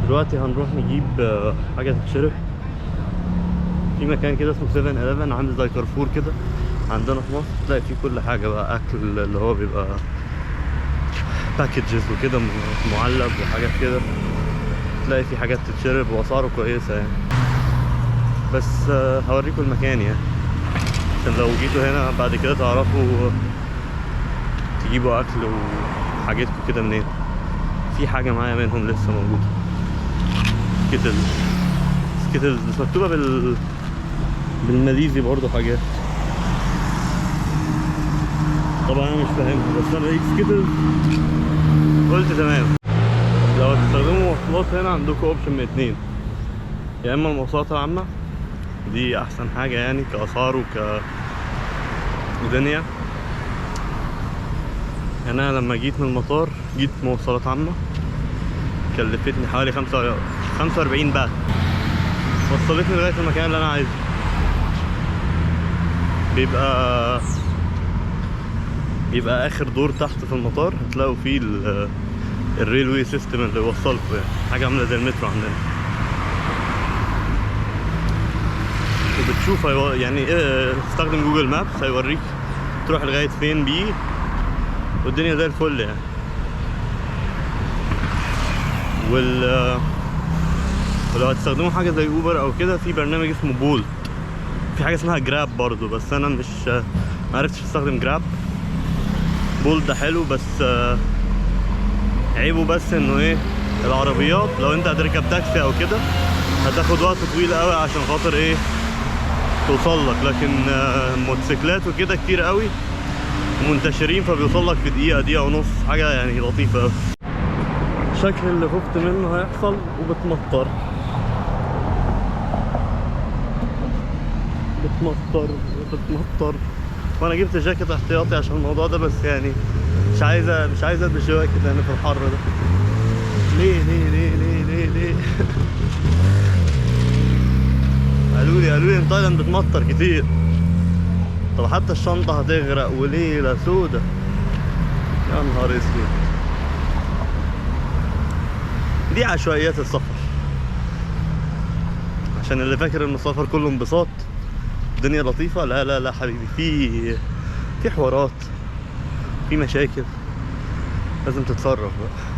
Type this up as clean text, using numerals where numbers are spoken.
دلوقتي هنروح نجيب حاجة تتشرب في مكان كده اسمه 7-11، عامل زي كارفور كده عندنا في مصر، تلاقي فيه كل حاجة بقى، أكل اللي هو بيبقى packages وكده معلب وحاجات كده، تلاقي فيه حاجات تتشرب وأسعاره كويسة يعني. بس هوريكم المكان يعني عشان لو جيتوا هنا بعد كده تعرفوا تجيبوا أكل وحاجاتكم كده منين. في حاجة معايا منهم لسه موجودة، Skittles، Skittles بس مكتوبة بالماليزي برضو حاجات، طبعا انا مش فاهمها، بس انا لقيت Skittles قلت تمام. لو هتستخدموا مواصلات هنا عندكم option من اتنين، يا اما المواصلات العامة دي احسن حاجة يعني كأسعار وك ودنيا. انا لما جيت من المطار جيت مواصلات عامة، كلفتني حوالي 45 بات، وصلتني لغاية المكان اللي انا عايزه. بيبقى اخر دور تحت في المطار هتلاقوا فيه ال railway system اللي يوصلكوا، يعني حاجة عاملة زي المترو عندنا. وبتشوف يعني استخدم Google Maps هيوريك تروح لغاية فين بيه، والدنيا زي الفل يعني. ولو هتستخدموا حاجة زي Uber او كده، في برنامج اسمه Bolt، في حاجة اسمها Grab برضو، بس انا مش ما عرفتش استخدم Grab. Bolt ده حلو بس عيبه بس انه ايه، العربيات لو انت هتركب تاكسي او كده هتاخد وقت طويل قوي عشان خاطر ايه توصل لك، لكن موتوسيكلات وكده كتير قوي ومنتشرين، فبيوصل لك في دقيقة، دقيقة ونص، حاجة يعني لطيفة قوي. الشكل اللي خفت منه هيحصل، وبتمطر بتمطر بتمطر، وانا جبت جاكيت احتياطي عشان الموضوع ده، بس يعني مش عايزه البس جواكت لان في الحر ده. ليه ليه ليه ليه ليه ليه؟ قالوا لي ان تايلاند بتمطر كتير. طب حتى الشنطة هتغرق وليلة سودة، يا نهار اسود. دي عشوائيات السفر، عشان اللي فاكر ان السفر كله انبساط الدنيا لطيفة، لا لا لا حبيبي، في حوارات، في مشاكل، لازم تتصرف بقى.